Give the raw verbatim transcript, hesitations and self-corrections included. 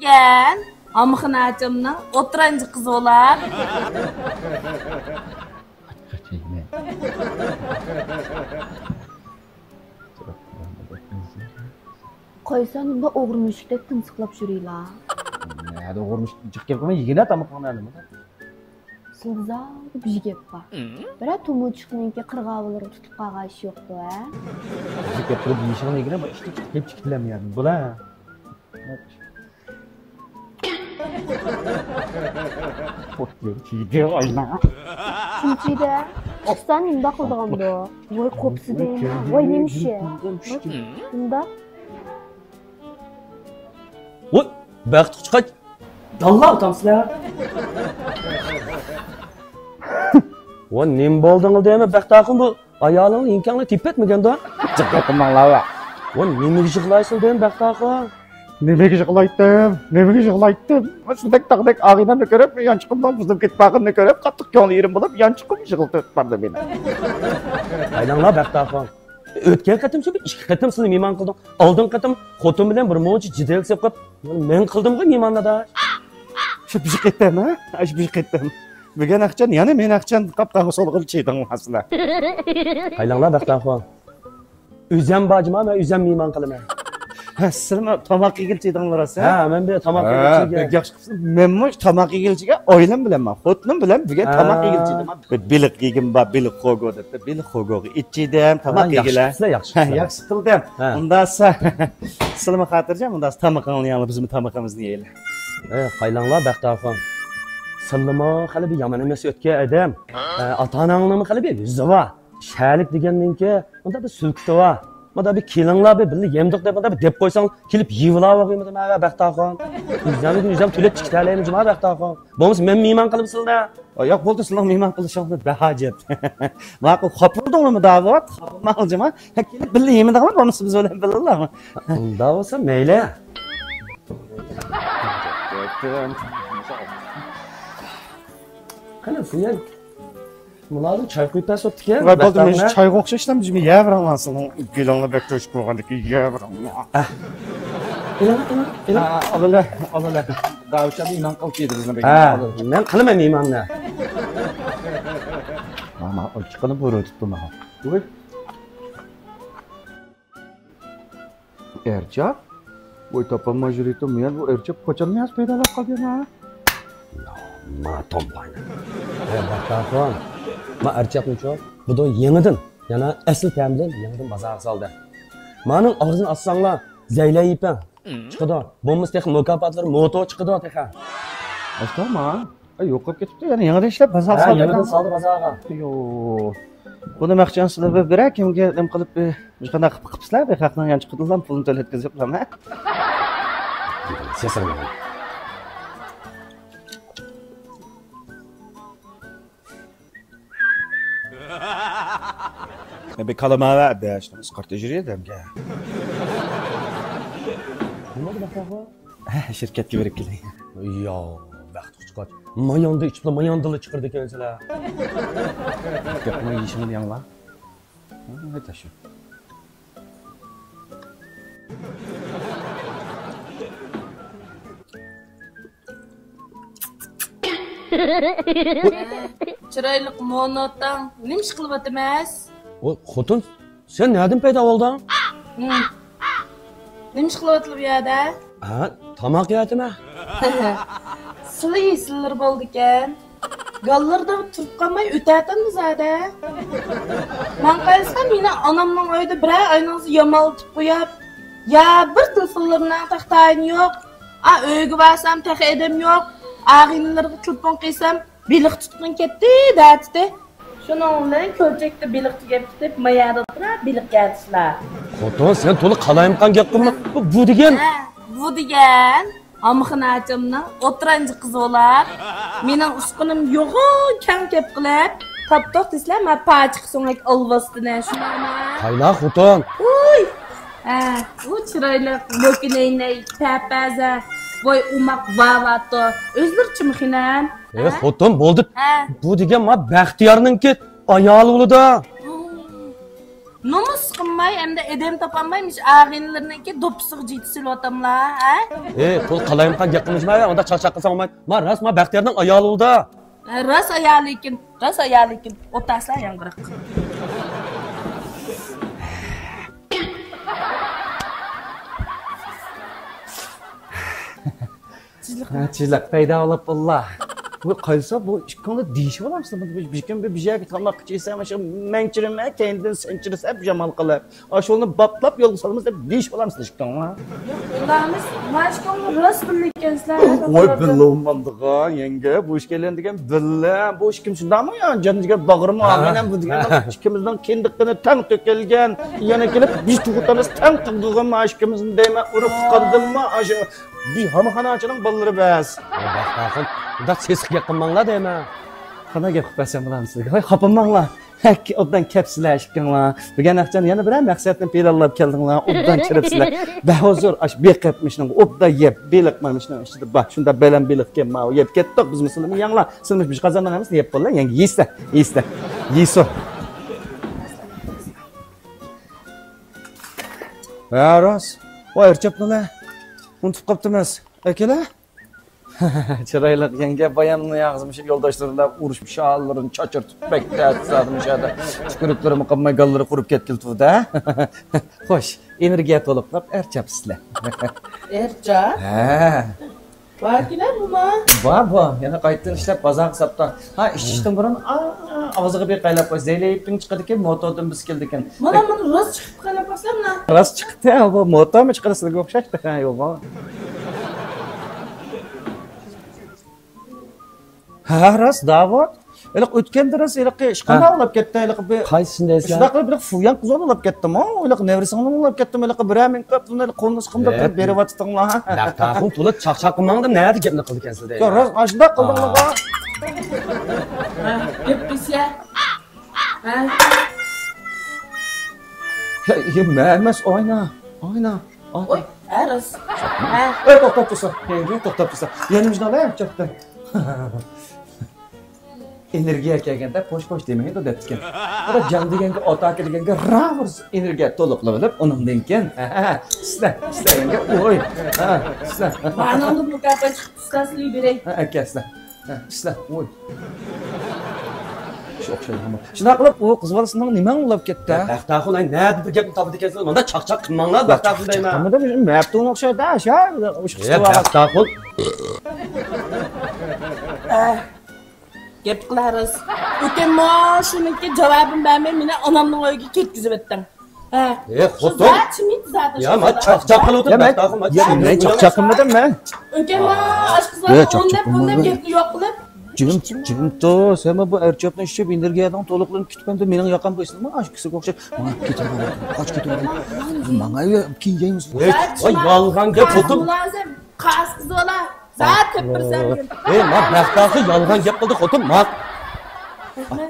ئىكەن. ئامىخان ئاچامنىڭ ئوتتۇرانچى قىزى بولار. قايسى ئانىمدا ئوغرى مۈشۈكتەك تىمسىقلاپ يۈرىلا؟ نەدە ئوغرى مۈشۈك؟ جىق گەپ قىلما، يېگىنە تامىقىڭنى نېمە؟ سىلدە زادى بىر گەپ بار. بىرەر تومۇرچۇقنىڭكى قىرغاۋۇلىرىغا تۇتۇپ قالغان ئىش يوقتۇ، ھە؟ بىر گەپ قىلىپ يېشىڭنى يېگىنە، بۇ ئىشتىن چىقىپ كېلىپ چىقىپ كېلەلمەيدۇ. بۇلا. شۇنچىدە ئىشتان نېمىنداق قىلىدىغاندۇ؟ ۋاي قوپسىدى، ۋاي نېمىشى؟ مۇنداق. ۋاي بەخت قۇچقاچ، داللا ئۇتامسىلەر. ۋا نېمە بولدۇڭ دەيمەن بەخت ئاخۇن، بۇ ئايالىڭنى يېڭكەڭنى تېپىۋەتمىگەندۇ؟ جىق گەپىڭلار ۋە. ۋا نېمىگە يىغلايسىلە دەيمەن بەخت ئاخۇن. نېمىگە يىغلايتتىم؟ نېمىگە يىغلايتتىم؟ شۇنداق تاغدەك ئاغىنەمنى كۆرۈپ، يانچۇقۇمنىڭ بۇزۇلۇپ كېتىپ قالغىنىنى كۆرۈپ، قاتتىق كۆڭلى يېرىم بولۇپ، يانچۇقۇم يىغلىتىپ بارىدۇ مېنى. قايلاڭلار بەخت ئاخۇن. ئۆتكەن قېتىم شۇ بىر ئىككى قېتىم سىلىنى مېھمان قىلدىم. ئالدىنقى قېتىم خوتۇن بىلەن بىر مۇنچە جېدەل سېلىپ قويۇپ، مەن قىلدىمغۇ مېھماننى ئاداش. شۇ بىر قېتىم، ھە؟ شۇ بىر قېتىم. بۈگۈن ئاخچان، يەنە مېنى ئاخچان قاپقانغا سولغىلى چىدىڭلار سىلەر. قايلاڭلار بەخت ئاخۇن. ئۆزەم بار جۇما، مەن ئۆزەم مېھمان قىلىمەن. ھە، سىلەرمۇ تاماق يېگىلى چىدىڭلار سىلەر. ھە، مەن بىر تاماق يېگىلى چىگەن. بەك ياخشى قىپسىز. مەنمۇ تاماق يېگىلى چىگەن، ئائىلەم بىلەن مەن، خوتۇنۇم بىلەن بۈگۈن تاماق يېگىلى چىدىم. بىر بېلىق يېگۈم بار، بېلىق خوگو دەپتۇ. بېلىق خوگوغا ئېچىدىم، تاماق يېگىلى. ياخشى قىپسىلەر، ياخشى قىپسىلەر. ياخشى قىلدىم. ئۇنداقسا، سىلىمۇ خاتىرجەم، ئۇنداقسا تامىقىڭلارنى يەڭلار، بىزمۇ تامىقىمىزنى يەيلى. ئەي، قايلاڭلار بەخت ئاخۇن. سىلىمۇ خېلى بىر يامان ئەمەس ئۆتكەن ئادەم. ئاتا-ئاناڭنىڭمۇ خېلى بىر يۈزى بار. شەلىك دېگەننىڭكى مۇنداق بىر سۈلكىتى بار. مۇنداق بىر كېلىڭلار بىر بىللە يەمدۇق دەپ مۇنداق بىر دەپ قويساڭ كېلىپ يېۋىلاۋالغىيمىدىم ھە بەخت ئاخۇن. ئۆزۈمنى ئۆزۈم تۆلەپ چىقىتەلەيمەن جۇما بەخت ئاخۇن. بولمىسا مەن مېھمان قىلىمەن سىلىنى. ئا، ياق، بولدى، سىلىنىڭ مېھمان قىلىشىڭدىن بەھاجەت. ماقۇل، خاپا بولدۇڭمۇ داۋۇت؟ خاپا بولماڭ جۇما. كېلىپ بىللە يېمىدىڭلار، بولمىسا بىز بىلەن بىللىلا. ئۇنداق بولسا مەيلى. قېنى سىلەر مۇنازىر چاي قۇيۇپ بەرسە بوپتىكەن. ۋاي، بولدى، مەن چايغا ئوخشاش ئىشلەمدىم، يەۋېرىڭلار، سىلىڭ گۈلۈڭلار بەك جوشۇپ بولغاندىكىن يەۋېرىڭلار. ئېلىڭ، ئېلىڭ، ئېلىڭ. ئالىلە، ئالىلە. داۋۇتجان ئىمان قىلىپ يېدى بىزنى بەك. ھە، مەن قىلىمەن ئىماننى. ماما ئوچۇقىنى بۇرۇتۇپتۇ ماڭا. ۋاي. ئەرچاپ؟ ۋاي، تاپالماي يۈرۈۋېتىم. يەنە بۇ ئەرچاپ قاچان ياز پەيدا بولۇپ قالدى يەنە؟ ما تومپاينى. ھە، بەختىيارخان. ما ئەرچاپنىچۇ؟ بۇدۇ يېڭىدىن، يەنە ئەسلى تەمىدىن يېڭىدىن بازارغا سالدى. مانىڭ ئاغزىنى ئاچساڭلار، زەيلەي يېپىڭ. چىقىدۇ. بولمىسا تېخى مۇكاپاتلىرى موتو چىقىدۇ تېخى. ئاشتاما؟ ئەي، يوقاپ كېتىپتۇ، يەنە يېڭىدىن ئىشلەپ بازارغا ھە، سالدى. يېڭىدىن سالدى بازارغا. يو. بۇنى مەخچان سىلەر بىر بىرەر كىمگە نېمە قىلىپ، بىر قانداق قىلىپ قىپسىلەر، بىر خەقنىڭ يانچۇقىدىنلا پۇلنى تۆلەتكۈزۈپ، ھە؟ سېسىرماڭ. بىر كالىما ۋە بەش ئىسقارت ئۆجرى دەمگە. نېمە بولدى، بەختىيارخان؟ شىركەتكە بېرىپ كېلەي. يا، بەخت قۇچقاچ. ماياندا ئىچىپلا، ماياندىلا چىقىرىدىكەنسىلەر. گەپنى يېشىڭنى ياڭلا. ھە، تاشلا. چىرايلىق مونوتاڭ، نېمە ئىش قىلىۋاتىمەس؟ ۋاي، خوتۇن، سەن نەدىن پەيدا بولدۇڭ؟ ھىم. نېمە ئىش قىلىۋاتىلا بۇ يەردە؟ ھە، تاماق يەتىمەن. سىلى يېسىلىرى بولىدىكەن. گاللىرىدا تۇرۇپ قالماي ئۆتەتەمدۇ زادە. ماڭا قارىسام، مېنىڭ ئانامنىڭ ئۆيىدە بىرەر ئاينىڭزا يامانلىتىپ قويۇپ، يا بىر تېلېفونلىرىنىڭ تاختايىنى يوق. ئا، ئۆيگە بارسام تېخى ئادەم يوق. ئاغىنىلىرىغا تېلېفون قىلسام، بېلىق تۇتقىلى كەتتى دەتتى. شۇنىڭ بىلەن كۆلچەكتە بېلىق تۈگەپ كېتىپ، ما يەردە ئولتۇرا بېلىق يەرسىلەر. خوتۇن، سەن تولا قالايمىقان گەپ قىلما. بۇ، بۇ دېگەن. ھە، بۇ دېگەن. ئامىخان ئاچامنىڭ ئوتتۇرانچى قىزى بولار. مېنىڭ ئۇسقۇنۇم يوغان كەڭ كەپ قىلىپ، تاپتۇق دېسىلە، مەن پاچىقى سۆڭەك ئالۋاستىنى، شۇنداقمۇ؟ قايلا خوتۇن؟ ئۇي! ھە، ئۇ چىرايلىق، لۆكۈن ئەينەك، پەپەزە، ۋاي ئوماق ۋاۋاتو. ئۆزلىرىچىمۇ خېنىم؟ ئە، ھە؟ خوتۇن، بولدى. ھە. بۇ دېگەن ما بەختىيارنىڭكى ئايالى بولىدۇ. نومۇس قىلماي، ئەمدى ئادەم تاپالماي، مۇشۇ ئاغىنىلىرىنىڭكى دوپپىسىغا جىتىسىلىۋاتاملا، ھە؟ ئەي، قۇل قالايمىقان گەپ قىلمىشما، ئۇنداق چاقچاق قىلساڭ بولمايدۇ. ما راست، ما بەختىيارنىڭ ئايالى ئۇدا. ھە، راست ئايالى ئىكەن، راست ئايالى ئىكەن. ئولتۇرسىلا ياڭغىراق. ھە، چىلىق پەيدا بولۇپ باللا. بۇ قايسا بۇ ئىككىڭلار دېيىشىۋالامسىلەر؟ بىر كۈن بىر يەرگە تاماق ئىچىسەن، مانا شۇ مەن چىرىمەن، كەينىدىن سەن چىرىسەن، بىر يامان قىلىپ. ئاشۇنى باپلاپ يولغا سالىمىز دەپ دېيىشىۋالامسىلەر ئىككىڭلار. يوللارمىز، ماشكوڭ راست بىللە ئىكەنسىلەر. ۋاي، بىللە بولمامدىغان، يەڭگە، بۇ ئىككىيلەن دېگەن بىللە، بۇ ئىككىمىز شۇنداقمۇ يا؟ جان دېگەن باغرىمۇ، ھە. مېنىڭ بۇ دېگەن ئىككىمىزنىڭ كىندىقىنى تەڭ تۆكۈلگەن، يەنە كېلىپ بىز تۇغۇتىمىز تەڭ تۇغدۇغۇم، ئاشۇ ئىككىمىزنى دەيمەن، ئۇرۇپ تۇغقاندىممۇ، ئاشۇ بىر ھامىخاناچىنىڭ بالىلىرى بەس. بۇنداق سېسىق گەپ قىلماڭلار دەيمەن. قانداق گەپ قىلىپ بەرسەم بۇلارنى سىزگە؟ ھاي، خاپىماڭلار. ھەك، ئوبدان كەپسىلەر ئىككىڭلار. بۈگۈن ئاخشام يەنە بىرەر مەقسەتنى پىلانلاپ كەلدىڭلار. ئوبدان كىرىپسىلەر. بەھۇزۇر، ئاش بېقىپ مىشنىڭ ئوبدان يەپ، بېلىق مانا مىشنىڭ ئىچىدە بار. شۇنداق بەلەن بېلىق ئىكەن، ماۋۇ يەپ كەتتۇق. بىز مۇسۇلمان ياڭلار. سىلمىش بىش قازاننىڭ ھەممىسىنى يەپ بولدى. يەڭگە يېسە، يېسە. يېسۇ. ھە، راست. ۋاي، ئەرچەپنىلە. ئۇنتۇپ قاپتىمىز. ئەكېلە. چىرايلىق يەڭگە بايامنى ياغزىمىشىپ يولداشلىرى بىلەن ئۇرۇشۇپ، شاللىرىنى چاچرىتىپ، بەك تەسىر مۇشۇ يەردە. تۈكۈرۈكلىرىمۇ قالماي، گاللىرى قۇرۇپ كەتكىلى تۇردا. خوش، ئېنېرگىيە تولۇقلاپ، ئەر چاپسىزلەر. ئەر چاپ؟ ھە. باركىنە بۇما؟ بار، بار. يەنە قايتىدىن ئىشلەپ، بازارغا ساپتا. ھا، ئىچىشتىن بۇرۇن، ئا، ئاغزىغا بىر قايلاپ قوي. زەيلەيىپتىن چىقىدىكەن، موتوردىن بىز كېلىدىكەن. مانا، مانا راست چىقىپ قايلاپ قويسام، مانا. راست چىقتى، بۇ موتورمۇ چىقىدۇ سىزگە ئوخشاش. يوق. ھە، راست، داۋۇت. ھېلىقى ئۆتكەندە راست، ھېلىقى ئىشقىلىپ ھە. ئاۋۇللاپ كەتتى، ھېلىقى بىر قايسىسىنى دەيسىلەر؟ شۇنداق قىلىپ، ھېلىقى فۇياڭ قىز ئاۋۇللاپ كەتتىمۇ، ھېلىقى نەۋرىسىڭلار ئاۋۇللاپ كەتتىمۇ، ھېلىقى بىرەر مىڭ كۆپ، ھېلىقى قولنى سىقىمداق قىلىپ بېرىۋاتىتىڭلار. بەختىيارخۇن تولا چاقچاق قىلماڭدا، نەدە گەپنى قىلىدىكەنسىلەر دەيمەن. ياق، راست، ئاشۇنداق قىلدىڭلارغۇ. گەپ قىلسا. ھە؟ يا، يا، مەن ئەمەس، ئاينا، ئاينا. ئوي، ھە، راست. ھە. ئەي، توختاپ تۇرسا، يەڭگە، توختاپ تۇرسا. يەنە مۇشۇنداق، ھە، چاپتى. ئېنېرگىيە كەلگەندە پوش پوش دېمەيدۇ دەپتىكەن. ئادا جان دېگەنگە، ئوتاكا دېگەنگە راۋۇرس ئېنېرگىيە تولۇقلىۋېلىپ، ئۇنىڭدىن كېيىن، ھە، ھە، ھە، ئىشلە، ئىشلە يەڭگە، ئوي، ھە، ئىشلە. مانىڭدىن مۇكاپات چىقىپ، ئۇستازلىرى بېرەي. ھە، ئەكەلسىلە. ھە، ئىشلە، ئوي. شۇ ئوخشايدىغان بىر. شۇنداق قىلىپ، ئۇ قىز بالىسىنىڭ نېمەڭ ئۇلاپ كەتتى، ھە؟ بەختىيارخۇن، ئاي، نەدە بىر گەپنى تاپىدىكەنسىز؟ مانا چاقچاق قىلماڭلار، بەختىيارخۇن دەيمەن. چاقچاق قىلمىدىم، مەپتۇن ئوخشايدۇ، شۇ ئۇشقۇچ قىلىۋالغان. بەختىيارخۇن. گەپ قىلارىز. ئۆتەممۇ شۇنىڭكى جاۋابىنى بەرمەي، مېنى ئانامنىڭ ئۆيىگە كەتكۈزۈۋەتتىڭ. ھە. ئە، خوتۇن. يا، ما چاقچاق قىلىۋاتىدۇ، يا، مەن، بەختىيارخۇن، ما يا، مەن چاقچاق قىلمىدىم، مەن. ئۆكەم، ئاشقىزلار يا، ئون دەپ، ئون دەپ گەپنى يوق قىلىپ. جىم، جىم تۇر، سەن بۇ ئەرچاپنى ئىچىپ، ئېنېرگىيەدىن تولۇقلىنىپ كېتىپ، ئەمدى مېنىڭ ياقام بويسۇنما، ئاشۇ كىشىگە ئوخشاپ. ماڭا كېتىۋېرىڭ، قاچ كېتىۋېرىڭ. ماڭا كېيىن يەيمىز. ۋاي، ۋاي، يالغان گەپ، خوتۇن. لازىم، قاس قىز بالا. زادى تېپىرسەن. ئەي، ما بەختىيارخۇن يالغان گەپ قىلدى، خوتۇن، ما. رەھمەت.